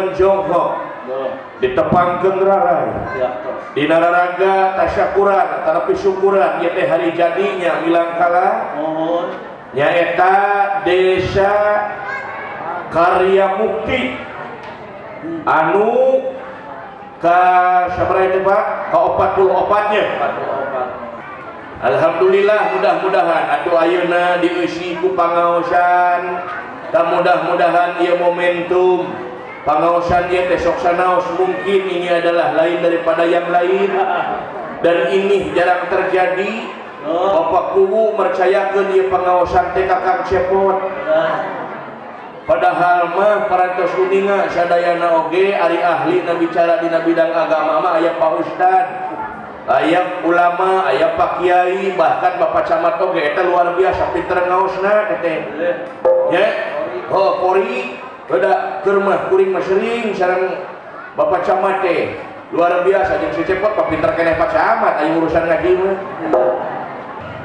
Sareng jonghok ditepangkeun rarai dina raraga tasyakuran tanapi syukuran ieu teh hari jadinya milangkala nyaeta Desa Karya Mukti anu ka sabaraha teh Pak? Ka 44-nya. Alhamdulillah, mudah-mudahan atuh ayeuna dieusi ku pangaosan, dan mudah-mudahan ieu momentum pangaosan ieu teh sok sanaos mungkin ini adalah lain daripada yang lain dan ini jarang terjadi. Bapak kuwu mercayakeun ieu pangaosan teh ka Kang Cepot, padahal mah parantos uninga sadayana oge ari ahli na bicara dina bidang agama mah aya Pak Ustad, aya ulama, aya Pak Kiai, bahkan Bapak Camat oge eta luar biasa pinter ngaosna teh nya. Oh, kori beda keur mah kuring mah sering sareng Bapak Camat teh luar biasa jeung si Cepot pak pinter keneh Pak Camat aya urusan ngaji mah.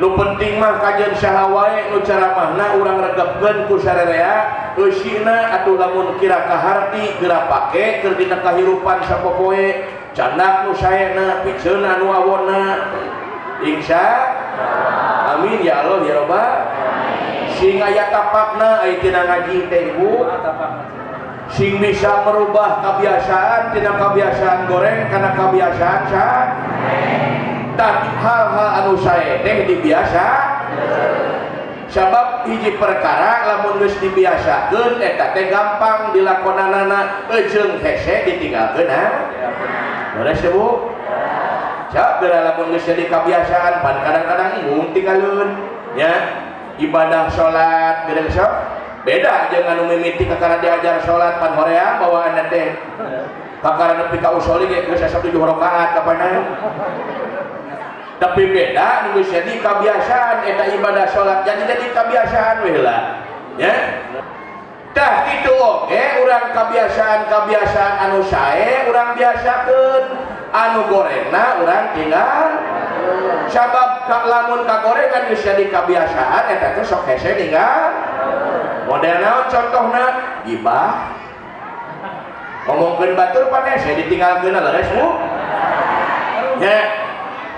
Nu penting mah kajian saha wae nu caramahna urang regepkeun ku sarerea eusina atuh, lamun kira kaharti geura pake keur dina kahirupan sapopoe, candak nu saena, piceun anu awonna, insya amin ya Allah ya robbal sing aya tapakna aya tina ngaji teh Ibu, sing bisa merubah kebiasaan tina kebiasaan goreng kana kebiasaan sae. Tapi hal-hal anu sae teh dibiasa, sabab hiji perkara lamun geus dibiasakeun eta teh gampang dilakonanana jeung hese ditinggalkeun. Ha, beres teh Bu? Sok geura lamun geus jadi kebiasaan pan kadang-kadang embung tinggalkeun nya. Ibadah salat geura sok beda jeung anu mimiti kakara diajar salat, pan hoream bawaanna teh, kakara nepi ka usoli ge geus asa 7 rakaat kapanan. Tapi beda nu geus jadi kebiasaan eta ibadah salat jadi kebiasaan we lah nya. Tah kitu oge urang kebiasaan-kebiasaan anu sae urang biasakeun, anu gorengna urang tinggal, sabab lamun kagorengan geus jadi kebiasaan eta teh sok hese ninggal. Model naon contohna? Gibah, ngomongkeun batur pan hese ditinggalkeun, leres Bu nya.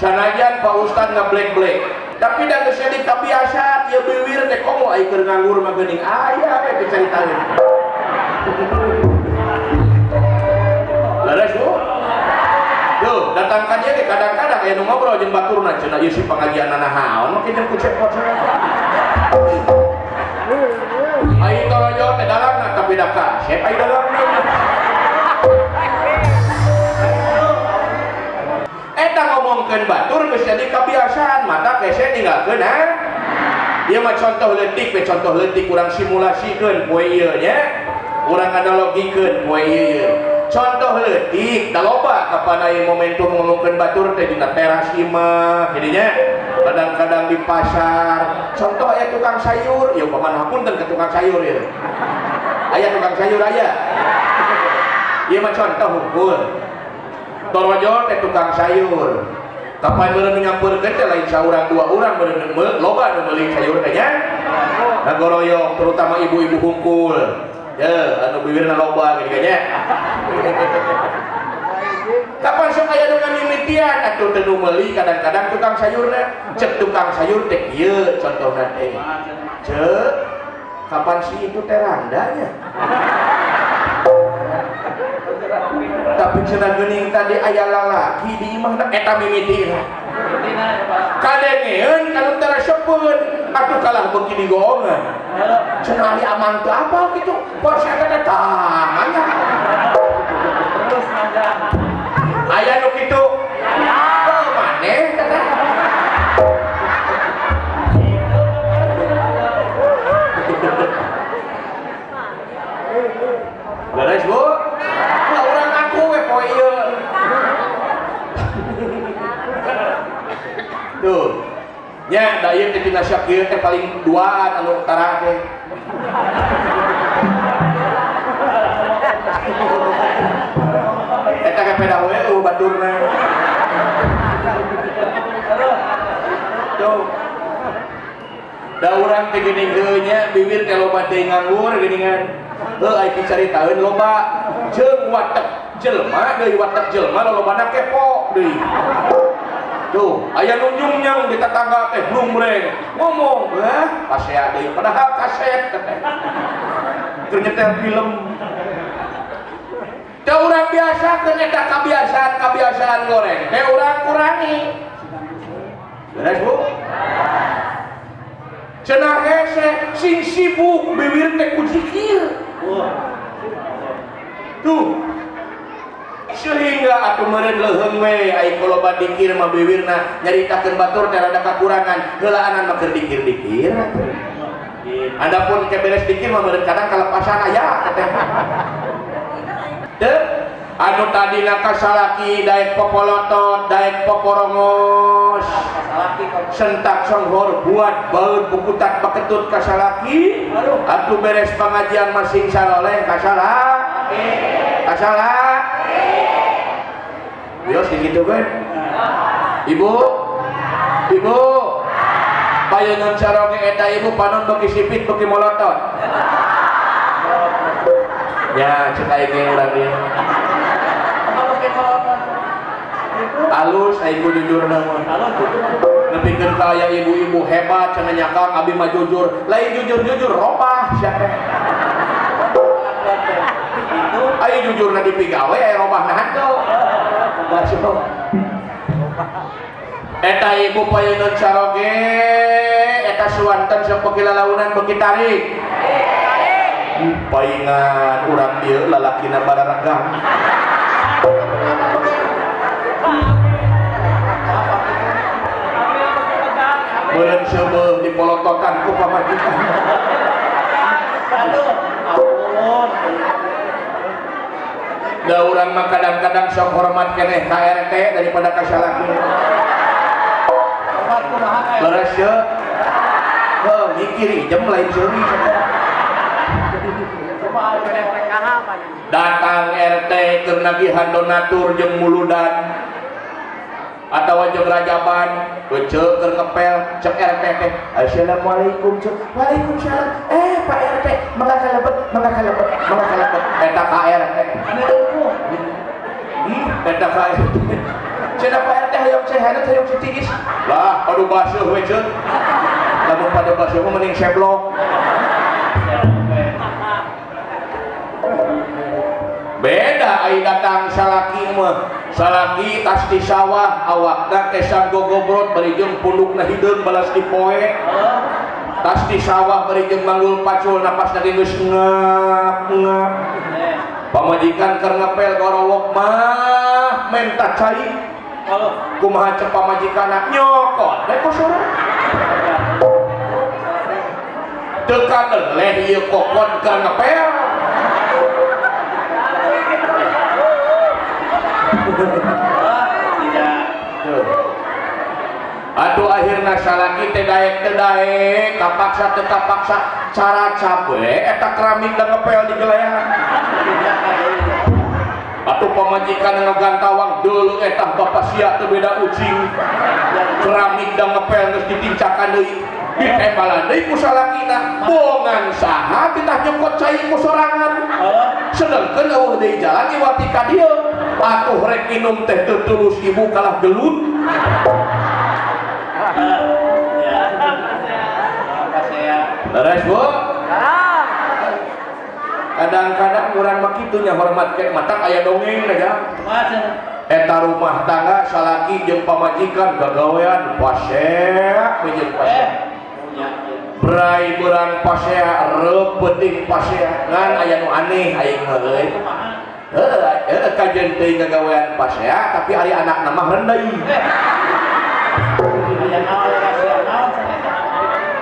Sanajan Pak Ustad ngeblek-blek tapi da geus jadi kebiasaan ieu biwir teh, komo ai keur nganggur mah geuning aya we dicaritaeun. Leres Bu? Tuh, datang ka dieu ge kadang-kadang aya nu ngobrol jeung baturna, cenah ieu si pengajianna naon make jeung ku Cepot cenah. Ai torojo teh dalangna tapi da kasep ai dalangna. Eta ngomongkeun batur geus jadi kebiasaan mata hese ninggalkeun. Ha, ieu mah contoh leutik we, contoh leutik urang simulasikeun poe ieu nya, urang analogikeun poe ieu contoh leutik. Da loba kapan aya momentum ngomongkeun batur teh dina teras imah jadinya, kadang-kadang di pasar. Contoh aya tukang sayur ieu, paman hapunten ke tukang sayur ieu, aya tukang sayur aya ieu mah contoh hungkul. Torojol teh tukang sayur kapan meureun nyampeurkeun teh lain saurang dua urang, meureun loba nu meuli sayur teh nya, ngagoroyong, terutama ibu-ibu hungkul ya anu bibirna loba gini nya. Kapan sok aya nu ngamimitian atuh teu nu meuli kadang-kadang tukang sayurna, cek tukang sayur teh kieu contohna teh, "Cek, kapan sih itu teh randanya, tapi cenah geuning tadi aya lalaki di imahna." Eta mimitina kadengeun kanu teu resepeun atuh kalah beuki digoongan, cenah ari amang teu apal kitu porsi eta teh tah aya. Terus mangga. Aya nu kitu. Oh, maneh teh. Beres Bu? Lah urang aku we poe ieu. Tuh. Nya da ieu teh tina sakieu teh paling duaan anu tara teh. Eta ka peda we eueuh baturna. Tuh. Da urang teh geuning heuh nya bibir teh loba teh nganggur geuningan. Heuh ai dicaritaeun loba. Jeung watek jelema deui watek jelema lolobana kepo deui. Tuh, aya nu nyungnyang di tetangga teh brumbreng ngomong, "Wah, pasea deui padahal kaset." Keur nyetel film. Teu urang biasakeun eta kabiasaan-kabiasaan goreng teh urang kurangi. Beres, Bu? Cenah hese sing sibuk bibir teh ku zikir. Tuh. Sehingga atuh meureun leuheung we ai koloba dikir mah bibirna nyaritakeun batur teh rada kakurangan, heulaanan mah keur dikir-dikir. Adapun ke beres dikir mah meureun kadang kalepasan aya teh. Teu anu tadina ka salaki daek popolotot, daek poporongos. Sentak songhor buat baut bukutat baketut ka salaki. Atuh beres pengajian masing saroleh ka salaki. Ka salaki. Wios gitu kan? Ibu, ibu, payungan caroge eta ibu panon beki sipit beki molotot. Ya, cek aing ge urang ieu. Alus aing jujur mah. Nepikeun ka aya ibu-ibu hebat cenah nyakang abi mah jujur. Lain jujur-jujur robah sia teh. Ayo jujurna dipigawe aya robahna henteu. Masuk. Eta ibu payunun caroge eta suwanten sok beuki lalaunan beuki tarik. Paingan urang dieu lalakina bararegang. Meureun seubeuh dipolototan ku pamajikan. Aduh, ampun. Da urang mah kadang-kadang sok hormat keneh ka RT daripada ka salaki. Hormat kumaha ka? Leres ye. Heuh, mikir ijem lain seuri. Datang RT keur nagihan donatur jeung muludan atawa jeung rajaban, ece keur ngepel, cek RT teh, "Assalamualaikum, cek." "Waalaikumsalam." Pak RT, mangga kalebet, mangga kalebet, mangga kalebet. Eta ka RT. Eta ka RT. Cenah Pak RT hayang sehat, hayang setiis. Lah, padu basuh we ceuk. Lamun padu basuh mah mending seblok. Beda ai datang salaki mah. Salaki tas di sawah awakna kesang gogobrot bari jeung pundukna hideung balas dipoe. Tas di sawah bari jeung manggul pacul napasna ge geus ngap ngap. Pamajikan keur ngepel gorowok mah menta cai. Kumaha cek pamajikanna nyokot we ku sorang. Teu kadeleh ieu kokon keur ngepel. Aduh akhirna salaki teh daek teh daek kapaksa teu kapaksa cara cabe eta keramik da ngepel di gelehan. Atuh pamajikan ngagantawang deuleu eta bapak sia teu beda ucing. Keramik da ngepel geus ditincakan deui. Ditembalan deui ku salakina. Bongan saha titah nyokot cai ku sorangan. Sedengkeun eueuh deui jalan iwati ka dieu. Atuh rek minum teh teu tulus ibu kalah gelut. Leres Bu? Kadang-kadang urang mah kitu nya hormat ke matak aya dongeng ya. Eta rumah tangga salaki jeung pamajikan gagawean pasea we jeung pasea. Brai beurang pasea, reup peuting pasea. Ngan aya nu aneh aing mah euy. Heuh, kajeun teuing gagawean pasea tapi ari anakna mah rendei.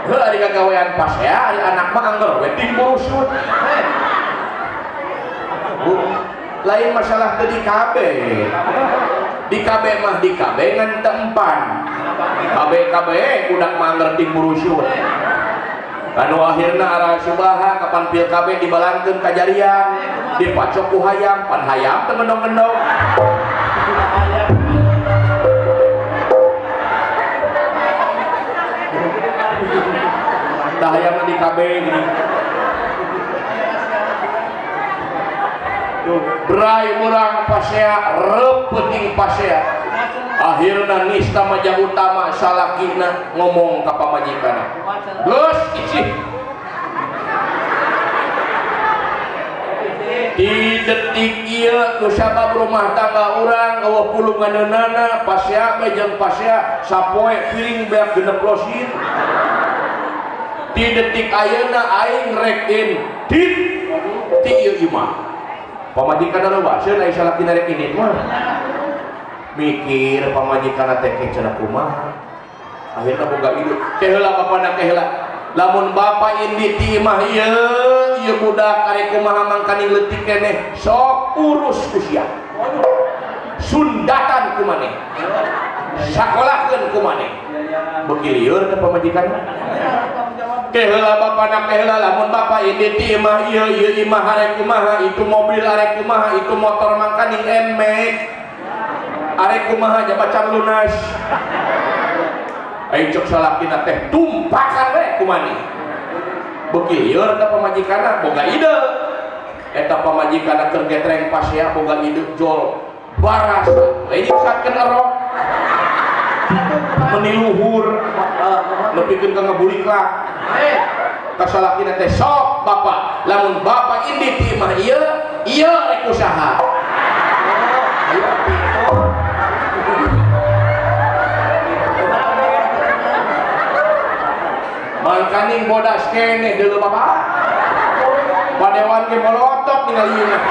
Heuh, ari gagawean pasea ari anak mah angger we ting burusut. Bu, lain masalah teu di KB. Di KB mah di KB ngan teu empan. KB KB budak mah angger ting burusut. Anu akhirna arah subaha kapan pil KB dibalangkeun ka jarian, dipacok ku hayam, pan hayam teu ngendong-ngendong. Tah hayamna di KB gini. Tuh, berai urang pasea reup peuting pasea. Akhirna nista majah utama salakina ngomong ka pamajikanna. Geus icih. Di detik ieu ku sabab rumah tangga urang eueuh pulunganeunana pasea bae jeung pasea sapoe piring beak genep losin. Di detik ayeuna aing rek indit ti ieu imah. Pamajikan reuwaseun ai salakina rek indit mah. Mikir pamajikan teh cenah kumaha. Akhirna boga ide. Teh heula bapana teh heula. Lamun bapa indit ti imah ieu, ieu budak arek kumaha mangkaning leutik keneh sok urus ku sia. Sundatan ku maneh. Sakolahkeun ku maneh. Beuki lieur teh pamajikan. Teh heula bapana teh heula lamun bapa indit ti imah ieu, ieu imah arek kumaha, itu mobil arek kumaha, itu motor mangkaning emek. Arek kumaha jabatan lunas. Aing cek salakina teh tumpakan we ku maneh. Beuki lieur teh pamajikanna boga ide. Eta pamajikanna keur getreng pasea boga ide jol barasa. We nyiksakeun erok. Meni luhur nepikeun ka ngabuliklak. Ka salakina teh sok bapak, lamun bapak indit ti imah ieu, ieu rek usaha. Ayo. Mangkaning bodas keneh deuleu bapak. Padewan ge molotot ningali ieu mah.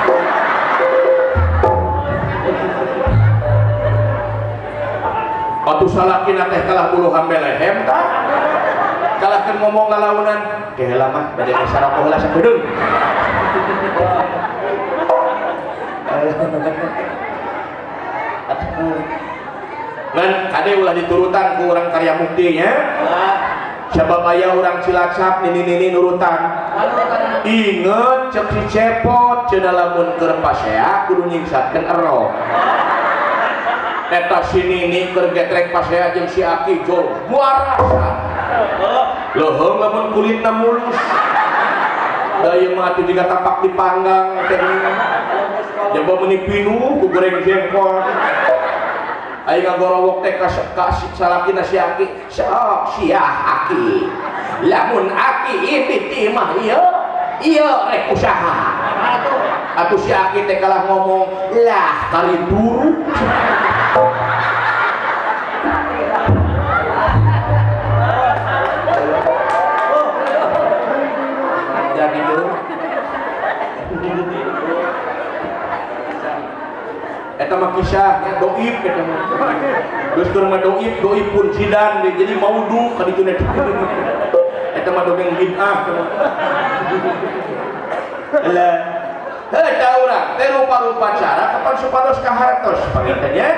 Atuh salakina teh kalah bulu hambelehem tah. Kalahkeun ngomong lalaunan, ke heula mah bade saroko heula sakedeung. Ngan kade ulah diturutan ku urang karya mukti nya. Sabab aya urang Cilacap nini-nini nurutan. Inget cek si Cepot cenah lamun keur pasea kudu nyingsatkeun erok. Eta si nini keur getrek pasea jeung si Aki jol buarasa. Leuheung lamun kulitna mulus. Da ieu mah atuh jiga tapak dipanggang teh. Jaba meuni pinuh ku goreng jengkol. Aing ngagorowok teh ka salakina si Aki, sok sia Aki. Lamun Aki indit ti imah ieu, ieu rek usaha. Atuh si Aki teh kalah ngomong, lah kali turu. Jadi tuh. Eta mah kisah nya doib eta mah. Geus keur mah doib, doib pun jidan jadi maudu ka ditu teh. Eta mah dongeng bid'ah eta mah. Lah, heuh ta urang teh rupa-rupa cara kapan supados ka hartos panginten nya.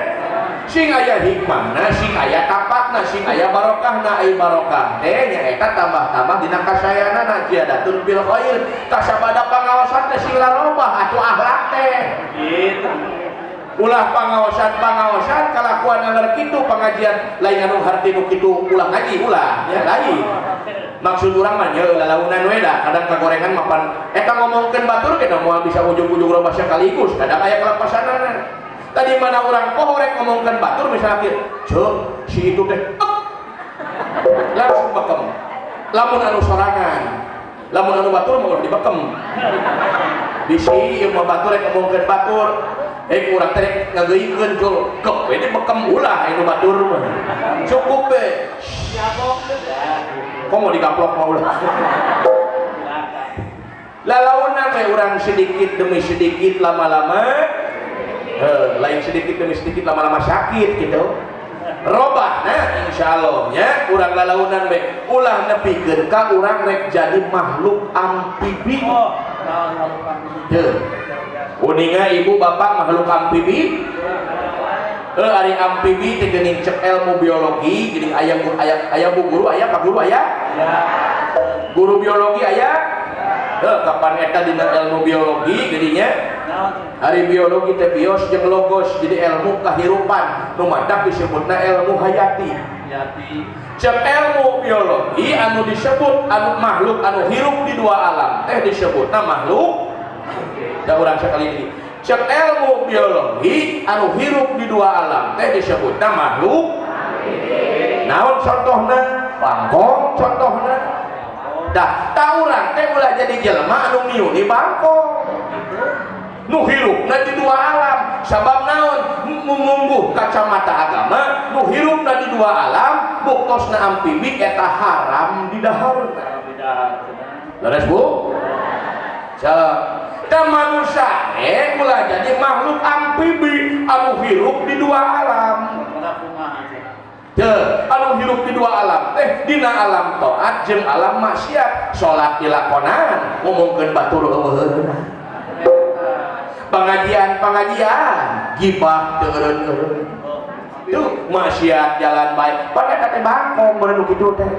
Sing aya hikmahna, sing aya tapakna, sing aya barokahna, ai barokah teh nyaeta tambah-tambah dina kasayanana ziyadatun bil khair. Kasabada pangaosan teh sing larobah atuh akhlak teh. Gitu. Ulah pangaosan-pangaosan kalakuan anger kitu pengajian lain anu harti nu kitu ulah ngaji ulah nya lain. Maksud urang mah nya lalaunan we da kadang kagorengan mapan eta ngomongkeun batur ge da moal bisa ujug-ujug robah sekaligus kadang aya kalepasanana. Tadi mana urang poho rek ngomongkeun batur misalnya kieu, ceuk si itu teh langsung bekem. Lamun anu sorangan, lamun anu batur mah ulah dibekem. Bisi ieu mah batur rek ngomongkeun batur. Urang teh ngageuikeun jol kep we dibekem ulah anu batur mah. Cukup we. Komo digaplok mah ulah. Lalaunan we urang sedikit demi sedikit lama-lama lain sedikit demi sedikit lama-lama sakit gitu. Robah nah insyaallah nya urang lalaunan we ulah nepikeun ka urang rek jadi makhluk amfibi. Oh, naon makhluk amfibi? Teu. Uninga ibu bapak makhluk amfibi? Ari amfibi teh geuning cek ilmu biologi geuning aya aya aya bu guru aya pak guru aya? Ya. Guru biologi aya? Kapan eta dina ilmu biologi geuning nya? Ari biologi teh bios jeung logos jadi ilmu kahirupan nu matak disebutna ilmu hayati. Hayati. Cek ilmu biologi anu disebut anu makhluk anu hirup di dua alam teh disebutna makhluk. Da urang sekali ini Cek ilmu biologi anu hirup di dua alam teh disebutna makhluk. Naon contohna? Bangkong contohna. Dah, tah urang teh ulah jadi jelema anu miuni bangkong. Nu hirupna di dua alam. Sabab naon? Mungguh kacamata agama, nu hirupna di dua alam, buktosna amfibi eta haram di daharna. Leres, Bu? Cek. Tah manusia ulah jadi makhluk amfibi anu hirup di dua alam. Teu, anu hirup di dua alam teh dina alam taat jeung alam maksiat. Salat dilakonan, ngomongkeun batur eueuheuna. Pengajian-pengajian, gibah teu eureun-eureun. Tuh maksiat jalan baik. Pan eta teh bangkong meureun nu kitu teh.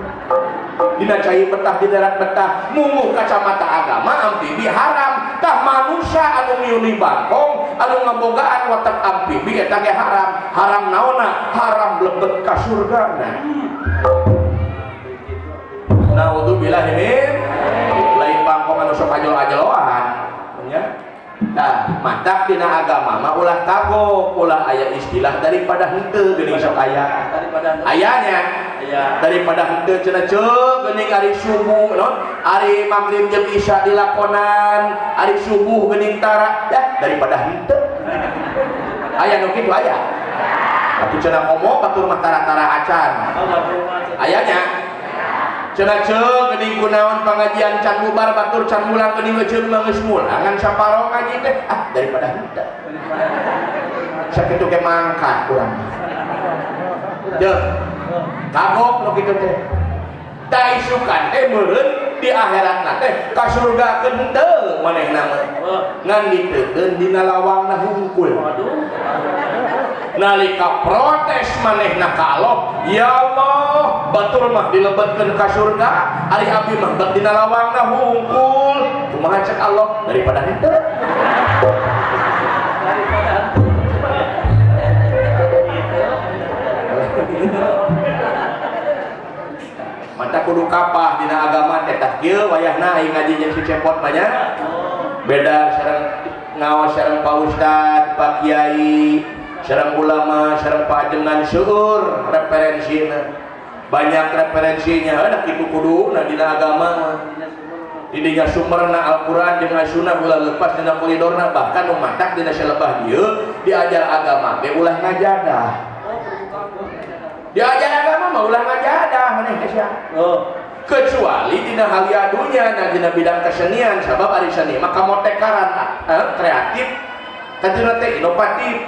Dina cai betah di darat betah, mungguh kacamata agama amfibi haram. Tah manusia anu miuni bangkong, anu ngabogaan watak amfibi eta ge haram. Haram naonna? Haram lebet ka surgana. Naudzubillah min. Lain bangkong anu sok ajol-ajoloan nya. Nah, matak dina agama mah ulah kagok, ulah aya istilah daripada henteu geuning sok aya. Daripada Ayanya aya. Daripada henteu cenah ceuk geuning ari subuh non, ari maghrib jeung isya dilakonan, ari subuh geuning tara, dah daripada henteu. Aya nu kitu aya. Atuh cenah komo batur mah tara-tara acan. Oh, batur mah. Ayanya cenah ceuk geuning kunaon pangajian can bubar batur can mulang geuning euceun mah geus mulang ngan saparo ngaji teh, ah daripada henteu. Sakitu ge mangkat urang mah. Deuh, kagok nu kitu teh. Da isukan teh meureun di akhiratna teh ka surgakeun henteu manehna mah. Ngan ditekeun dina lawangna hungkul. Waduh. Nalika protes manehna ka Allah, ya Allah, batur mah dilebetkeun ka surga, ari abdi mah bet dina lawangna hungkul. Kumaha cek Allah? Daripada henteu. Daripada gitu. Mata kudu kapah dina agama teh. Tah kieu wayahna aing ngaji jeung si Cepot banyak beda sareng ngaos sareng Pak Ustad, Pak Kiai, sareng ulama, sareng Pak Ajengan. Seueur referensina, banyak referensinya. Ada kitu kudu nah dina agama mah. Didinya sumberna Al-Qur'an jeung As-Sunnah, ulah lepas dina koridorna. Bahkan nu matak dina selebah dieu diajar agama ge ulah ngajadah. Diajar agama mah ulah ngajadah maneh teh sia. Oh. Kecuali dina halia dunya, nah dina bidang kesenian, sabab ari seni mah kamotekaran, kreatif katina teh inovatif.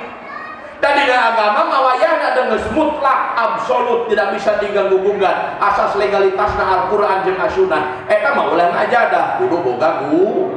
Dan dina agama mah wayahna geus mutlak absolut tidak bisa diganggu gugat asas legalitasna Al-Qur'an jeung As-Sunnah, eta mah ulah ngajadah, kudu boga gu.